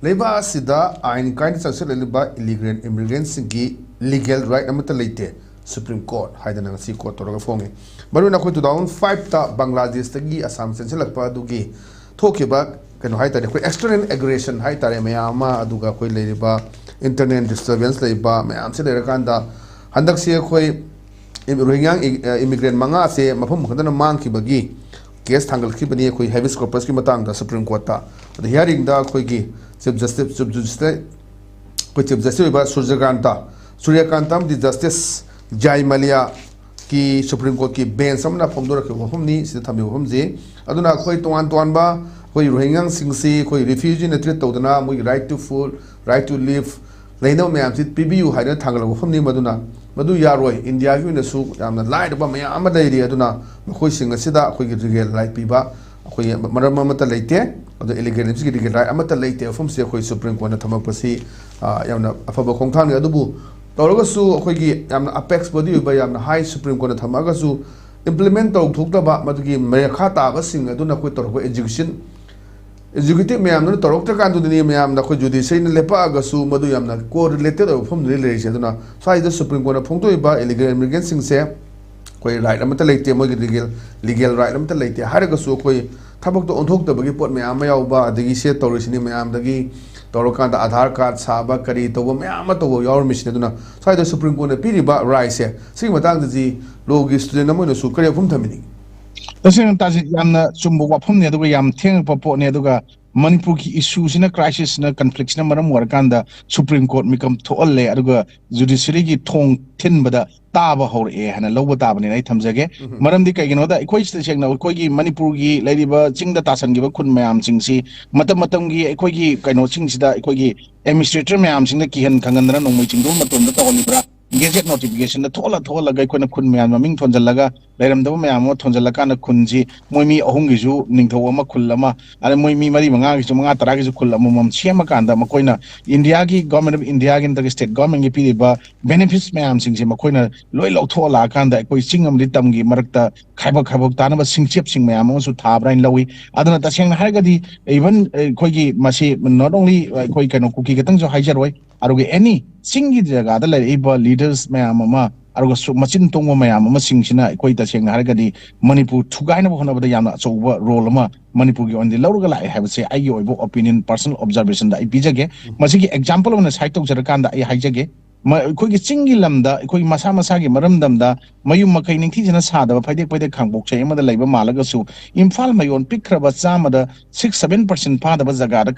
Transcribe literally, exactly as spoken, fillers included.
ꯂꯩꯕꯥꯛ ꯑꯁꯤꯗ ꯑꯥꯏꯟ ꯀꯥꯏꯅ ꯆꯪꯁꯤꯜꯂꯛꯂꯤꯕ ꯏꯂꯤꯒꯦꯜ ꯏꯃꯤꯒ꯭ꯔꯦꯟꯁꯤꯡꯒꯤ ꯂꯤꯒꯦꯜ ꯔꯥꯏꯠ ꯑꯃꯠꯇ ꯂꯩꯇꯦ꯫ ꯁꯨꯄ꯭ꯔꯤꯝ ꯀꯣꯔꯠ ꯍꯥꯏꯗꯅ ꯉꯁꯤ ꯀꯣꯠ ꯇꯧꯔꯒ ꯐꯣꯡꯉꯤ꯫ ꯃꯔꯨꯑꯣꯏꯅ ꯑꯩꯈꯣꯏ ꯇꯨ ꯊꯥꯎꯖꯟ ꯐꯥꯏꯚꯇ ꯕꯪꯒ꯭ꯂꯥꯗꯦꯁꯇꯒꯤ ꯑꯁꯥꯝ ꯆꯦꯟꯁꯤꯜꯂꯛꯄ ꯑꯗꯨꯒꯤ ꯊꯣꯛꯈꯤꯕ ꯀꯩꯅꯣ ꯍꯥꯏ ꯇꯥꯔꯦ, ꯑꯩꯈꯣꯏ ꯑꯦꯛꯁꯇꯔꯅꯦꯜ ꯑꯦꯒ꯭ꯔꯦꯁꯟ ꯍꯥꯏ ꯇꯥꯔꯦ, ꯃꯌꯥꯝ ꯑꯃ, ꯑꯗꯨꯒ ꯑꯩꯈꯣꯏ ꯂꯩꯔꯤꯕ ꯏꯟꯇꯔꯅꯦꯜ ꯗꯤꯁꯇꯔꯕꯦꯟꯁ ꯂꯩꯕ ꯃꯌꯥꯝꯁꯦ ꯂꯩꯔꯀꯥꯟꯗ ꯍꯟꯗꯛꯁꯤ ꯑꯩꯈꯣꯏ ꯔꯣꯍꯤꯡꯒ꯭ꯌꯥ ꯏꯃꯤꯒ꯭ꯔꯦꯟ ꯃꯉꯥꯁꯦ ꯃꯐꯝ ꯈꯛꯇꯅ ꯃꯥꯡꯈꯤꯕꯒꯤ ꯀꯦꯁ ꯊꯥꯡꯒꯠꯈꯤꯕꯅꯤ ꯑꯩꯈꯣꯏ ꯍꯦꯕꯤꯌꯁ ꯀꯣꯔꯄꯁꯀꯤ ꯃꯇꯥꯡꯗ ꯁꯨꯄ꯭ꯔꯤꯝ ꯀꯣꯔꯠꯇ꯫ ꯑꯗ ꯍꯤꯌꯥꯔꯤꯡꯗ ꯑꯩꯈꯣꯏꯒꯤ ꯆꯤꯐ ꯖꯁꯇꯤꯁ, ꯆꯤꯐ ꯖꯁꯇꯤꯁ, ꯑꯩꯈꯣꯏ ꯆꯤꯐ ꯖꯁꯇꯤꯁ ꯑꯣꯏꯕ ꯁꯨꯔꯖꯀꯥꯟꯇ, ꯁꯨꯔ꯭ꯌꯀꯥꯟꯇ ꯑꯃꯗꯤ ꯖꯁꯇꯤꯁ ꯖꯥꯏꯃꯥꯂꯤꯌꯥꯒꯤ ꯁꯨꯄ꯭ꯔꯤꯝ ꯀꯣꯔꯠꯀꯤ ꯕꯦꯟꯁ ꯑꯃꯅ ꯐꯣꯡꯗꯣꯔꯛꯈꯤꯕ ꯋꯥꯐꯝꯅꯤ ꯁꯤꯗ ꯊꯝꯃꯤꯕ ꯋꯥꯐꯝꯁꯤ꯫ ꯑꯗꯨꯅ ꯑꯩꯈꯣꯏ ꯇꯣꯉꯥꯟ ꯇꯣꯉꯥꯟꯕ ꯑꯩꯈꯣꯏ ꯔꯣꯍꯤꯡꯒ꯭ꯌꯥꯁꯤꯡꯁꯤ ꯑꯩꯈꯣꯏ ꯔꯤꯐ꯭ꯌꯨꯖꯤꯅ ꯇ꯭ꯔꯤꯠ ꯇꯧꯗꯅ ꯃꯣꯏꯒꯤ right to food, right to live ꯂꯩꯅꯕ ꯃꯌꯥꯝꯁꯤ ꯄꯤꯕꯤꯌꯨ ꯍꯥꯏꯗꯅ ꯊꯥꯡꯒꯠꯂꯛꯄ ꯋꯥꯐꯝꯅꯤ꯫ ꯃꯗꯨꯅ ꯃꯗꯨ ꯌꯥꯔꯣꯏ꯫ ꯏꯟꯗꯤꯌꯥꯒꯤ ꯑꯣꯏꯅꯁꯨ ꯌꯥꯝꯅ ꯂꯥꯏꯔꯕ ꯃꯌꯥꯝ ꯑꯃ ꯂꯩꯔꯤ꯫ ꯑꯗꯨꯅ ꯃꯈꯣꯏꯁꯤꯡ ꯑꯁꯤꯗ ꯑꯩꯈꯣꯏꯒꯤ ꯂꯤꯒꯦꯜ ꯔꯥꯏꯠ ꯄꯤꯕ ꯑꯩꯈꯣꯏꯒꯤ ꯃꯔꯝ ꯑꯃꯠꯇ ꯂꯩꯇꯦ꯫ ꯑꯗꯣ ꯏꯂꯤꯒꯦꯜ ꯏꯃꯤꯒ꯭ꯔꯦꯟꯁꯤꯡꯒꯤ ꯂꯤꯒꯦꯜ ꯔꯥꯏꯠ ꯑꯃꯠꯇ ꯂꯩꯇꯦ꯫ ꯃꯐꯝꯁꯦ ꯑꯩꯈꯣꯏ ꯁꯨꯄ꯭ꯔꯤꯝ ꯀꯣꯔꯠꯅ ꯊꯝꯃꯛꯄꯁꯤ, ꯑ, ꯌꯥꯝꯅ ꯑꯐꯕ ꯈꯣꯡꯊꯥꯡꯅꯤ꯫ ꯑꯗꯨꯕꯨ ꯇꯧꯔꯒꯁꯨ ꯑꯩꯈꯣꯏꯒꯤ ꯌꯥꯝꯅ ꯑꯄꯦꯛꯁ ꯕꯣꯗꯤ ꯑꯣꯏꯕ, ꯌꯥꯝꯅ ꯍꯥꯏ ꯁꯨꯄ꯭ꯔꯤꯝ ꯀꯣꯔꯠꯅ ꯊꯝꯃꯛꯑꯒꯁꯨ ꯏꯝꯄ꯭ꯂꯤꯃꯦꯟ ꯇꯧꯊꯣꯛꯇꯕ, ꯃꯗꯨꯒꯤ ꯃꯈꯥ ꯇꯥꯕꯁꯤꯡ ꯑꯗꯨꯅ ꯑꯩꯈꯣꯏ ꯇꯧꯔꯛꯄ ꯑꯦꯖꯨꯀꯦꯁꯟ, ꯑꯦꯖꯨꯀꯦꯇꯤꯚ ꯃꯌꯥꯝꯗꯨꯅ ꯇꯧꯔꯛꯇ꯭ꯔꯀꯥꯟꯗꯨꯗꯅꯤ ꯃꯌꯥꯝꯅ ꯑꯩꯈꯣꯏ ꯖꯨꯗꯤꯁꯔꯤꯅ ꯂꯦꯞꯄꯛꯑꯒꯁꯨ ꯃꯗꯨ ꯌꯥꯝꯅ ꯀꯣ ꯔꯤꯂꯦꯇꯦꯠ ꯑꯣꯏꯕ ꯃꯐꯝꯗꯨꯗꯤ ꯂꯩꯔꯤꯁꯦ꯫ ꯑꯗꯨꯅ ꯁ꯭ꯋꯥꯏꯗ ꯁꯨꯄ꯭ꯔꯤꯝ ꯀꯣꯔꯠꯅ ꯐꯣꯡꯗꯣꯛꯏꯕ ꯏꯂꯤꯒꯦꯜ ꯏꯃꯤꯒ꯭ꯔꯦꯟꯁꯤꯡꯁꯦ ꯑꯩꯈꯣꯏ ꯔꯥꯏꯠ ꯑꯃꯠꯇ ꯂꯩꯇꯦ, ꯃꯣꯏꯒꯤ ꯂꯤꯒꯦꯜ, ꯂꯤꯒꯦꯜ ꯔꯥꯏꯠ ꯑꯃꯠꯇ ꯂꯩꯇꯦ ꯍꯥꯏꯔꯒꯁꯨ ꯑꯩꯈꯣꯏ ꯊꯕꯛꯇ ꯑꯣꯟꯊꯣꯛꯇꯕꯒꯤ ꯄꯣꯠ ꯃꯌꯥꯝ ꯑꯃ ꯌꯥꯎꯕ, ꯑꯗꯒꯤ ꯁꯦ ꯇꯧꯔꯤꯁꯤꯅꯤ ꯃꯌꯥꯝꯗꯒꯤ ꯇꯧꯔꯀꯥꯟꯗ ꯑꯙꯥꯔ ꯀꯥꯔꯗ ꯁꯥꯕ, ꯀꯔꯤ ꯇꯧꯕ ꯃꯌꯥꯝ ꯑꯃ ꯇꯧꯕ ꯌꯥꯎꯔꯝꯃꯤꯁꯤꯅꯤ꯫ ꯑꯗꯨꯅ ꯁ꯭ꯋꯥꯏꯗ ꯁꯨꯄ꯭ꯔꯤꯝ ꯀꯣꯔꯠꯅ ꯄꯤꯔꯤꯕ ꯔꯥꯏꯠꯁꯦ ꯁꯤꯒꯤ ꯃꯇꯥꯡꯗꯗꯤ ꯂꯣꯒꯤ ꯁ꯭ꯇꯨꯗꯦꯟ ꯑꯃ ꯑꯣꯏꯅꯁꯨ ꯀꯔꯤ ꯋꯥꯐꯝ ꯊꯝꯕꯤꯅꯤꯡꯉꯤ? ꯇꯁꯦꯡꯅ ꯇꯥꯖꯤꯠ, ꯌꯥꯝꯅ ꯆꯨꯝꯕ ꯋꯥꯐꯝꯅꯤ, ꯑꯗꯨꯒ ꯌꯥꯝ ꯊꯦꯡꯉꯛꯄ ꯄꯣꯠꯅꯤ꯫ ꯑꯗꯨꯒ ꯃꯅꯤꯄꯨꯔꯒꯤ ꯏꯁꯨꯁꯤꯅ, ꯀ꯭ꯔꯥꯏꯁꯤꯁꯁꯤꯅ, ꯀꯟꯐ꯭ꯂꯤꯛꯁꯤꯅ ꯃꯔꯝ ꯑꯣꯏꯔꯀꯥꯟꯗ ꯁꯨꯄ꯭ꯔꯤꯝ ꯀꯣꯔꯠ ꯃꯤꯀꯝ ꯊꯣꯛꯍꯜꯂꯦ, ꯑꯗꯨꯒ ꯖꯨꯗꯤꯁꯔꯤꯒꯤ ꯊꯣꯡ ꯊꯤꯟꯕꯗ ꯇꯥꯕ ꯍꯧꯔꯛꯑꯦ ꯍꯥꯏꯅ ꯂꯧꯕ ꯇꯥꯕꯅꯤꯅ ꯑꯩ ꯊꯝꯖꯒꯦ꯫ ꯎꯝ꯫ ꯃꯔꯝꯗꯤ ꯀꯩꯒꯤꯅꯣꯗ ꯑꯩꯈꯣꯏ ꯁꯤꯗ ꯁꯦꯡꯅ ꯑꯩꯈꯣꯏꯒꯤ ꯃꯅꯤꯄꯨꯔꯒꯤ ꯂꯩꯔꯤꯕ ꯆꯤꯡꯗ ꯇꯥꯁꯟꯈꯤꯕ ꯈꯨꯟ ꯃꯌꯥꯝꯁꯤꯡꯁꯤ ꯃꯇꯝ ꯃꯇꯝꯒꯤ ꯑꯩꯈꯣꯏꯒꯤ ꯀꯩꯅꯣꯁꯤꯡꯁꯤꯗ ꯑꯩꯈꯣꯏꯒꯤ ꯑꯦꯗꯃꯤꯅꯤꯁꯇ꯭ꯔꯦꯇꯔ ꯃꯌꯥꯝꯁꯤꯡꯅ ꯀꯤꯍꯟ ꯈꯪꯍꯟꯗꯅ ꯅꯣꯡꯃꯩ ꯆꯤꯡꯗꯣꯟ ꯃꯇꯣꯟꯗ ꯇꯧꯍꯜꯂꯤꯕ꯭ꯔꯥ? ꯒꯦꯖꯦꯠ ꯅꯣꯇꯤꯐꯤꯀꯦꯁꯟꯗ ꯊꯣꯛꯍꯜꯂ ꯊꯣꯛꯍꯜꯂꯒ ꯑꯩꯈꯣꯏꯅ ꯈꯨꯟ ꯃꯌꯥꯝ ꯃꯃꯤꯡ ꯊꯣꯟꯖꯜꯂꯒ, ꯂꯩꯔꯝꯗꯕ ꯃꯌꯥꯝ ꯑꯃ ꯊꯣꯟꯖꯜꯂꯀꯥꯟꯗ ꯈꯨꯟꯁꯤ ꯃꯣꯏ ꯃꯤ ꯑꯍꯨꯝꯒꯤꯁꯨ ꯅꯤꯡꯊꯧ ꯑꯃ, ꯈꯨꯜ ꯑꯃ, ꯑꯗ ꯃꯣꯏ ꯃꯤ ꯃꯔꯤ ꯃꯉꯥꯒꯤꯁꯨ, ꯃꯉꯥ ꯇꯔꯥꯒꯤꯁꯨ ꯈꯨꯜ ꯑꯃꯃꯝ ꯁꯦꯝꯃꯀꯥꯟꯗ ꯃꯈꯣꯏꯅ ꯏꯟꯗꯤꯌꯥꯒꯤ, ꯒꯣꯔꯃꯦꯟ ꯑꯣꯐ ꯏꯟꯗꯤꯌꯥꯒꯤ ꯅꯠꯇ꯭ꯔꯒ ꯁ꯭ꯇꯦꯠ ꯒꯣꯔꯃꯦꯟꯒꯤ ꯄꯤꯔꯤꯕ ꯕꯦꯅꯤꯐꯤꯠꯁ ꯃꯌꯥꯝꯁꯤꯡꯁꯦ ꯃꯈꯣꯏꯅ ꯂꯣꯏ ꯂꯧꯊꯣꯛꯍꯜꯂꯛꯑꯀꯥꯟꯗ ꯑꯩꯈꯣꯏ ꯆꯤꯡ ꯑꯃꯗꯤ ꯇꯝꯒꯤ ꯃꯔꯛꯇ ꯈꯥꯏꯕꯣꯛ ꯈꯥꯏꯕꯣꯛ ꯇꯥꯅꯕ ꯁꯤꯡꯆꯦꯞꯁꯤꯡ ꯃꯌꯥꯝ ꯑꯃꯁꯨ ꯊꯥꯕ꯭ꯔꯥ ꯍꯥꯏꯅ ꯂꯧꯏ꯫ ꯑꯗꯨꯅ ꯇꯁꯦꯡꯅ ꯍꯥꯏꯔꯒꯗꯤ ꯏꯚꯟ ꯑꯩꯈꯣꯏꯒꯤ ꯃꯁꯤ not only ꯑꯩꯈꯣꯏ ꯀꯩꯅꯣ ꯀꯨꯀꯤ ꯈꯛꯇꯪꯁꯨ ꯍꯥꯏꯖꯔꯣꯏ, ꯑꯗꯨꯒ ꯑꯦꯅꯤ ꯆꯤꯡꯒꯤ ꯖꯒꯥꯗ ꯂꯩꯔꯛꯏꯕ ꯂꯤꯗꯔꯁ ꯃꯌꯥꯝ ꯑꯃ, ꯑꯗꯨꯒ ꯁꯨ-, ꯃꯆꯤꯟ ꯇꯣꯡꯕ ꯃꯌꯥꯝ ꯑꯃꯁꯤꯡꯁꯤꯅ ꯑꯩꯈꯣꯏ ꯇꯁꯦꯡꯅ ꯍꯥꯏꯔꯒꯗꯤ ꯃꯅꯤꯄꯨꯔ ꯊꯨꯒꯥꯏꯅꯕ ꯍꯣꯠꯅꯕꯗ ꯌꯥꯝꯅ ꯑꯆꯧꯕ ꯔꯣꯜ ꯑꯃ ꯃꯅꯤꯄꯨꯔꯒꯤ ꯑꯣꯏꯅꯗꯤ ꯂꯧꯔꯒ ꯂꯥꯛꯑꯦ ꯍꯥꯏꯕꯁꯦ ꯑꯩꯒꯤ ꯑꯣꯏꯕ ꯑꯣꯄꯤꯅꯤꯌꯟ, ꯄꯔꯁꯅꯦꯜ ꯑꯣꯕꯖꯥꯔꯕꯦꯁꯟꯗ ꯑꯩ ꯄꯤꯖꯒꯦ꯫ ꯃꯁꯤꯒꯤ ꯑꯦꯛꯖꯥꯝꯄꯜ ꯑꯣꯏꯅ ꯁꯥꯏꯠ ꯇꯧꯖꯔꯀꯥꯟꯗ ꯑꯩ ꯍꯥꯏꯖꯒꯦ, ꯃ-, ꯑꯩꯈꯣꯏꯒꯤ ꯆꯤꯡꯒꯤ ꯂꯝꯗ ꯑꯩꯈꯣꯏꯒꯤ ꯃꯁꯥ ꯃꯁꯥꯒꯤ ꯃꯔꯝꯗꯝꯗ ꯃꯌꯨꯝ ꯃꯀꯩ ꯅꯤꯡꯊꯤꯖꯅ ꯁꯥꯗꯕ, ꯐꯩꯗꯦꯛ ꯐꯩꯗꯦꯛ ꯈꯥꯡꯄꯣꯛꯆꯩ ꯑꯃꯗ ꯂꯩꯕ ꯃꯥꯜꯂꯒꯁꯨ, ꯏꯝꯐꯥꯜ ꯃꯌꯣꯟ ꯄꯤꯛꯈ꯭ꯔꯕ ꯆꯥꯝꯃꯗ ꯁꯤꯛꯁ ꯁꯚꯦꯟ ꯄꯥꯔꯁꯦꯟ ꯐꯥꯗꯕ ꯖꯒꯥꯗ